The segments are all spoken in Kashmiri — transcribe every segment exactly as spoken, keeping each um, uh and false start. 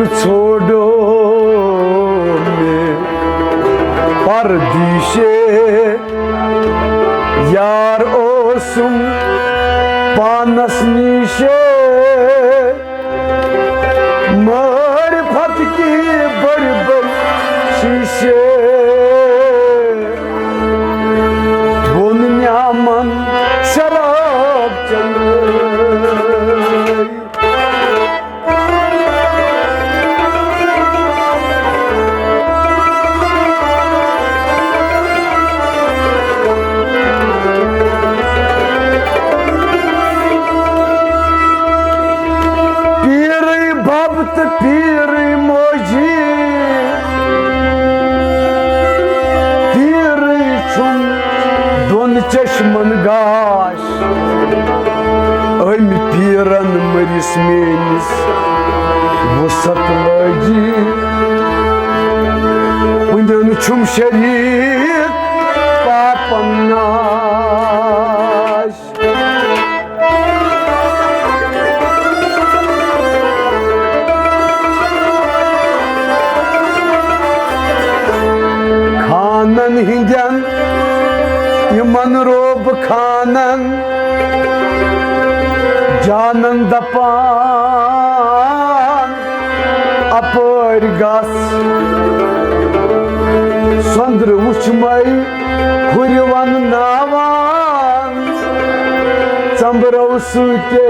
چھوڑو میں پردیشے، یار اوسم پانس نیشے، معرفت کی بڑ بڑ شیشے، بن نیامن شراب چلے۔ پیرٕے بب تہٕ پیرٕے موجی، پیرٕے چھُم دۄن چشمن گاش۔ أمۍ پیٖرن مٔرِس میٲنِس وُسعت لٲجی۔ پُنیُن چھُم شریٖک پاپن ناش۔ خانن ہٕنٛدٮ۪ن یِمن روب خانن جانن دپان، اپٲرۍ گژھ سۄندرٕ وُچھمے ہُرِ ونناوان، ژمبرو سۭتۍ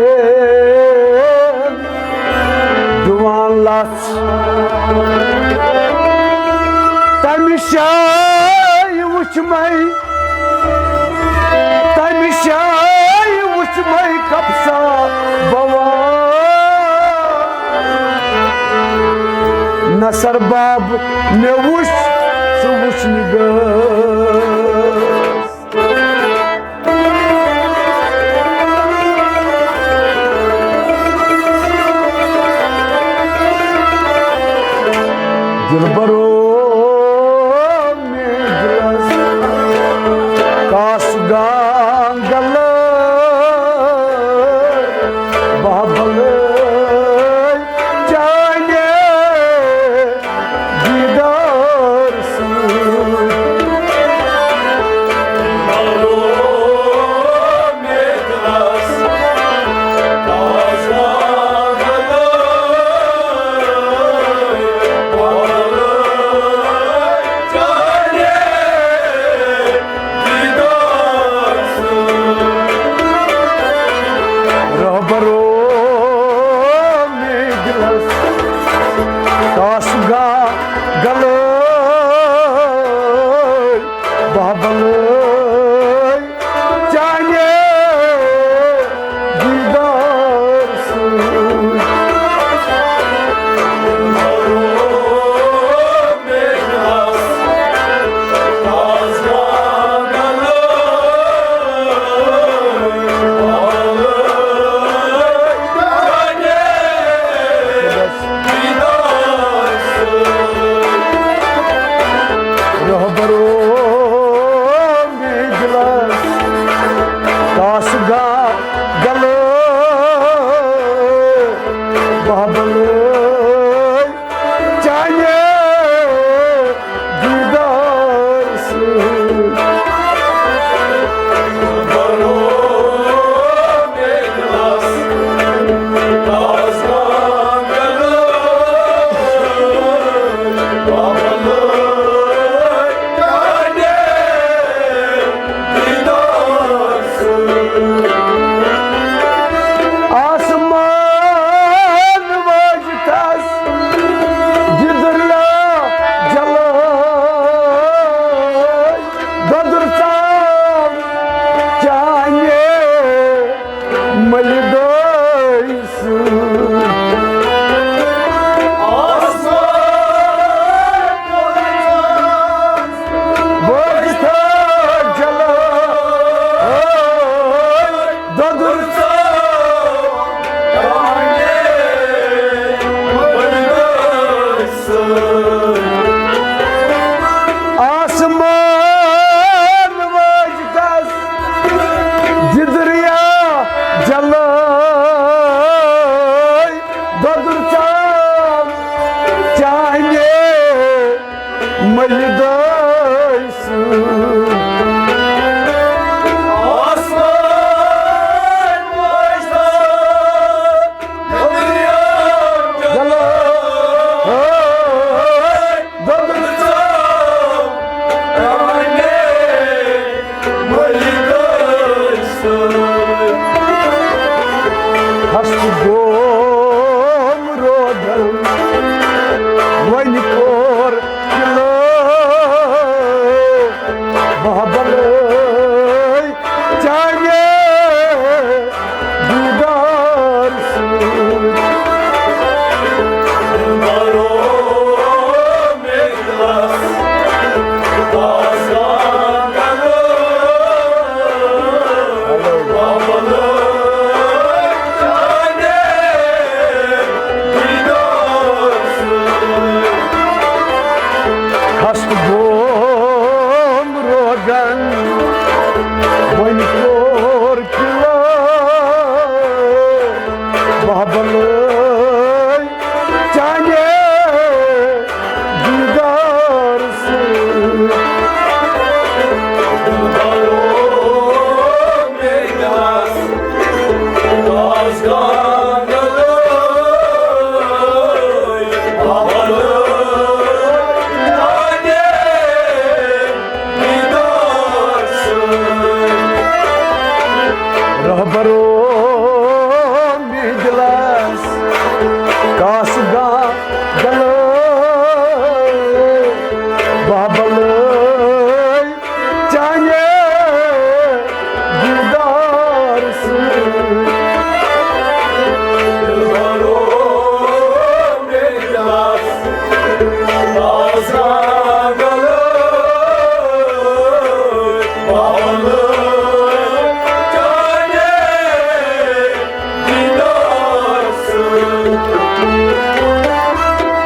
دُوان لژھ۔ تمہِ جایہِ وُچھ مے، تمہِ جایہِ وُچھ مے کپسا بوا۔ نثر باب مےٚ وُچھ، ژٕ وُچھ نہٕ گٔس۔ دلبرو، مےٚ دلس کاس گانگل بابل چانہِ دیدار سۭتۍ۔ گوم روغن، وۄنۍ کوٚر قلعہٕ بابلے چانہِ دیدار سۭتۍ۔ خستہٕ گوم روغن، وۄنۍ کوٚر قلعہٕ بابلے چانہِ دیدار سۭتۍ۔ رہبرو میٲنۍ دِلس کاسہٕ گنٛڈلے بابلے چانہِ دیدار سۭتۍ۔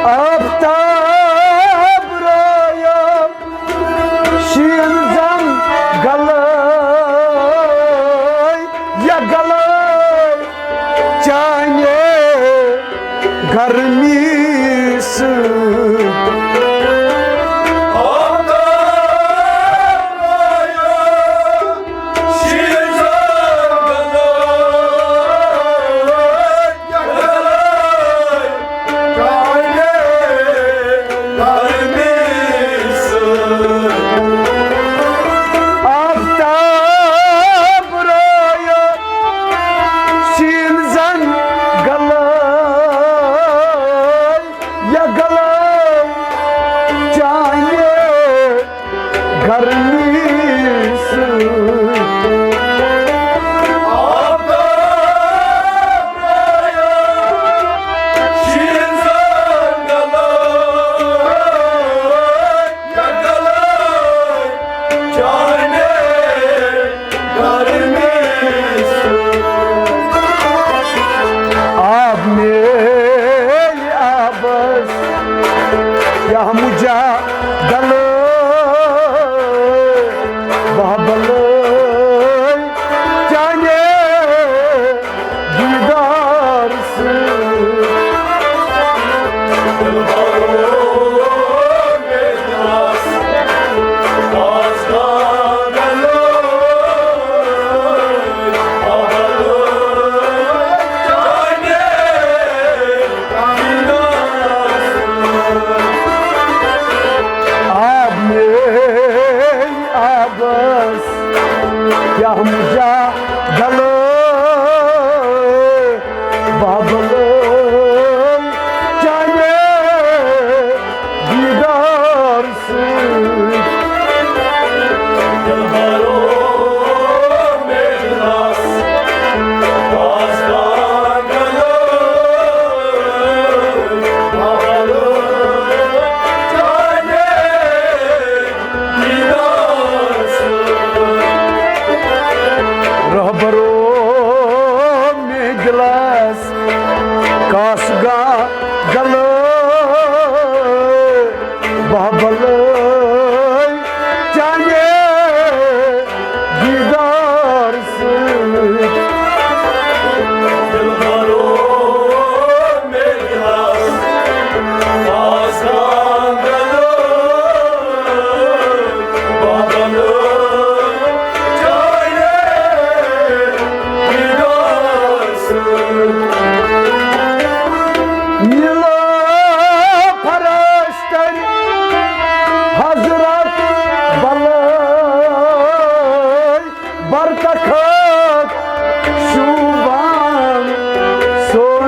آفتاب رایو شیٖن زن گلے، یا گلے چانہِ گرمی سۭتۍ۔ آفتاب رایو شیٖن زن گلے، یا گلے چانہِ گرمی سۭتۍ۔ آب میلہِ آبس یا مجادلہٕ بابلے چانہِ دیدار سۭتۍ۔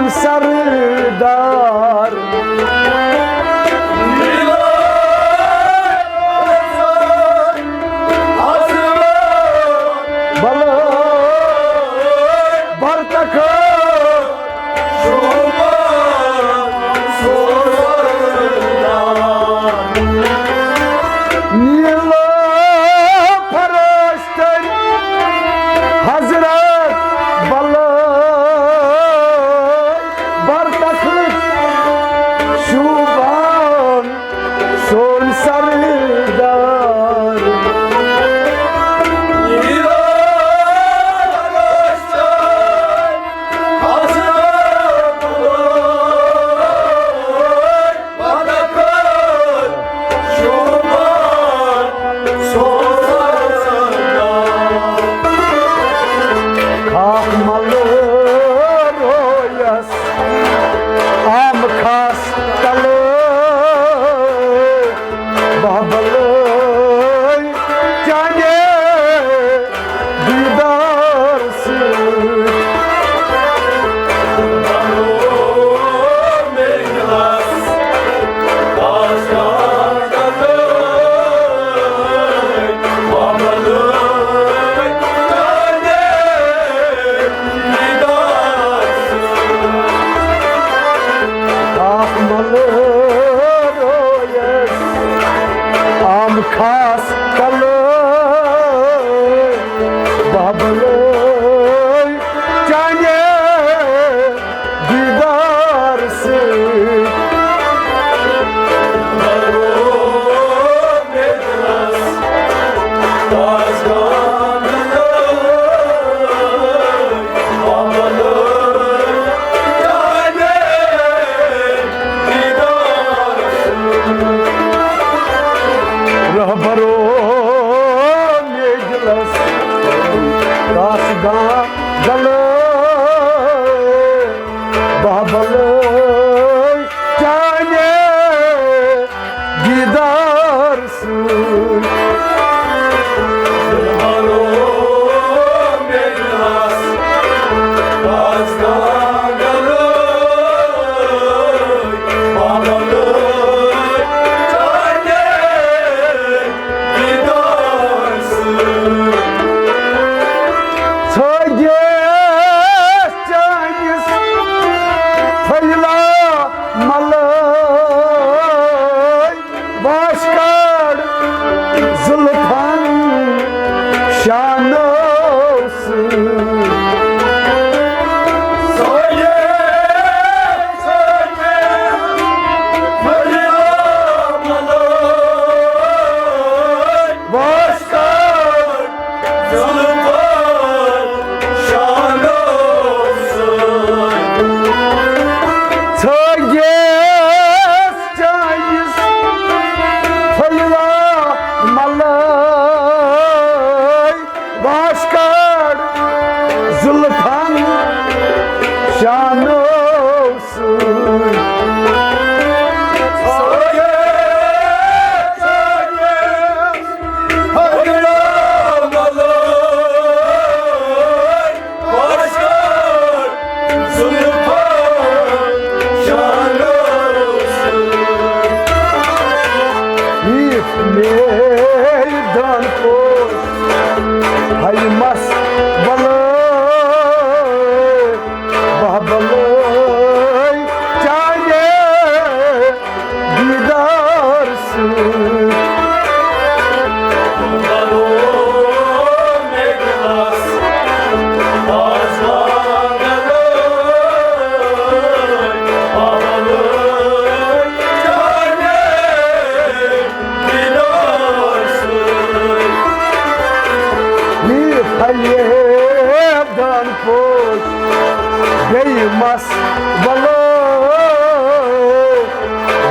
سردار۔ بلے برتخ نیل فراش تر حضرت بلے برتخ شوبان سون سردار۔ کاہ ملہٕ رویس آم خاص تلہٕ بہبلے چانہِ دیدار سۭتۍ۔ آم خاص تلہٕ بہبلے چانہِ دیدار سۭتۍ۔ رہبرو مجلس کاس گاندلے بہبلے چانہِ دیدار سۭتۍ۔ ژھٲنٛگِس چٲنِس پھٔلۍ ملٲے واش کڑ زُلفن شانو سۭتۍ۔ واش کڑ زُلفن شانو سۭتۍ۔ ژھٲنٛگِس چٲنِس پھٔلۍ ملٲے واش کڑ زُلفن شانو سۭتۍ۔ یُتھ میدان پوش ہاے مس بلٲے، بہبلٲے چانہِ دیدار سۭتۍ۔ یہِ پھلہِ دان پوش بیٚیہِ مس بلٲے،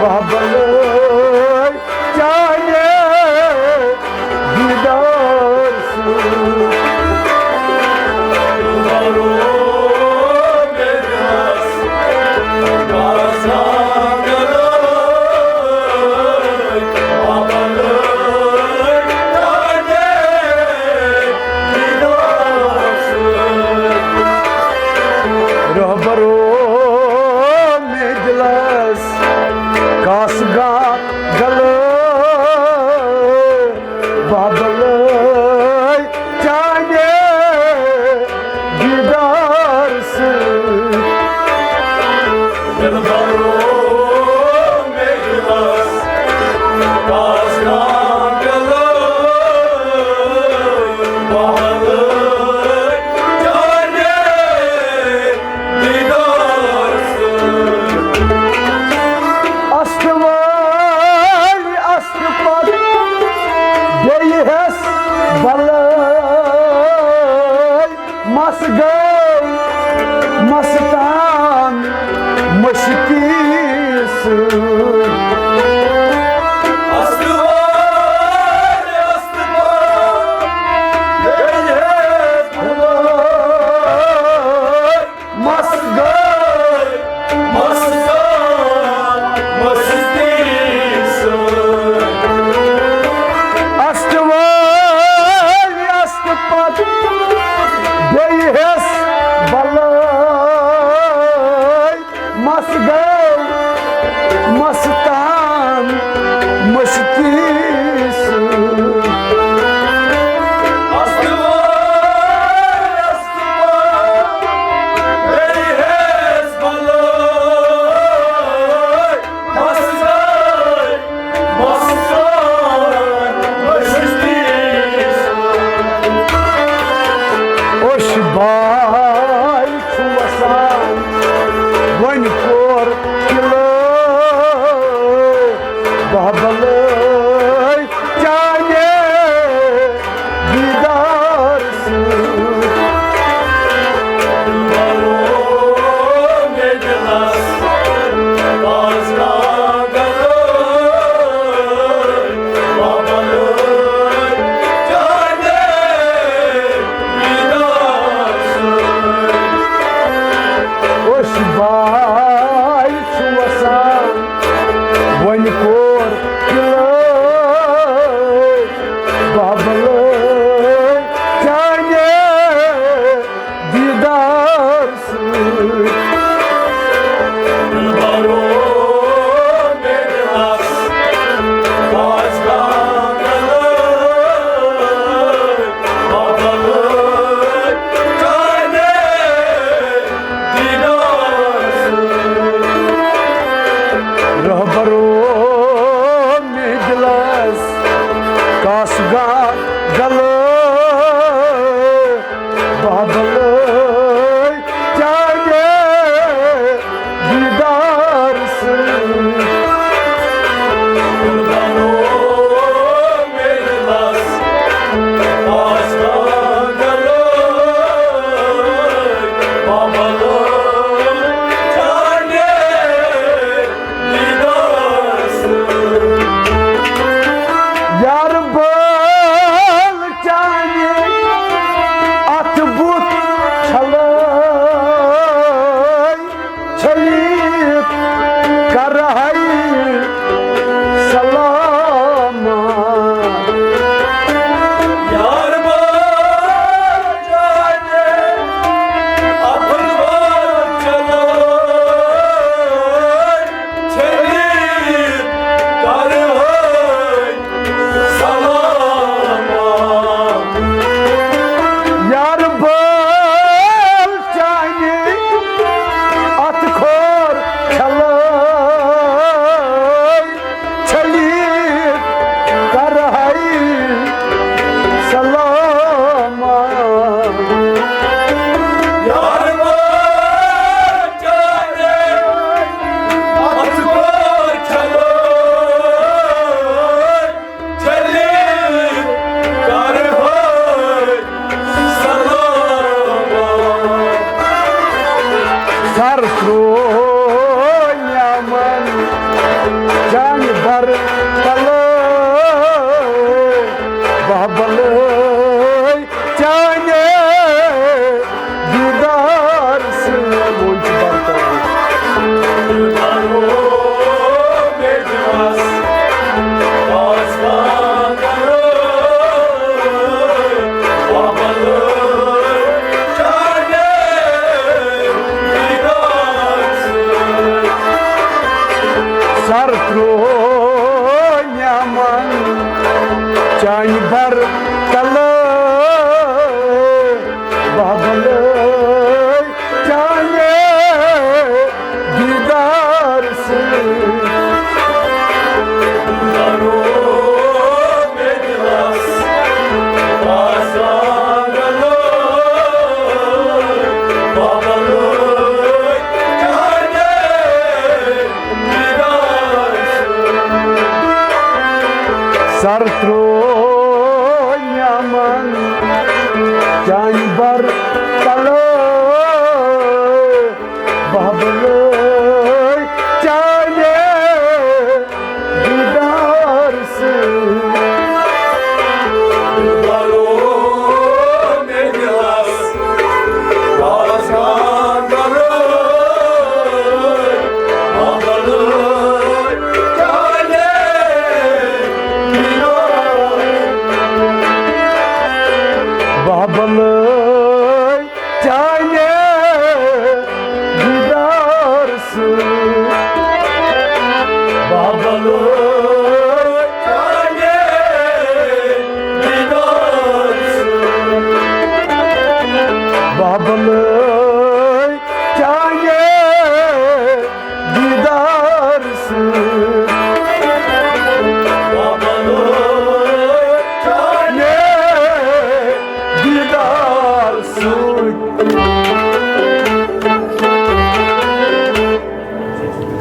بہبلٲے چانہِ دیدار سۭتۍ۔ رہبرو دلبرو میرے پاس، پاس کام چلو، بہلے چاہے دیدار سے۔ استوار استپت بیٚیہِ ہٮ۪س بلٲے۔ مس گٔے مستان مشتی سۭتۍ۔ استوار استپت بیٚیہِ ہٮ۪س بلٲے۔ مس گٔے مستان مستی سۭتۍ۔ استوار استپت بیٚیہِ ہٮ۪س بلٲے۔ مس گٔے مستان مستی سۭتۍ۔ استوار اوٚش باے چھُ وسان، وۄنۍ کوٚر سر ترٛوو نیامن چانہِ بر تلے، بہبلے چانہِ دیدار سۭتۍ۔ بہبلے چانہِ دیدار سۭتۍ۔ بہبلے چانہِ دیدار سۭتۍ۔ بہبلے چانہِ دیدار سۭتۍ۔ بہبلے چانہِ دیدار سۭتۍ۔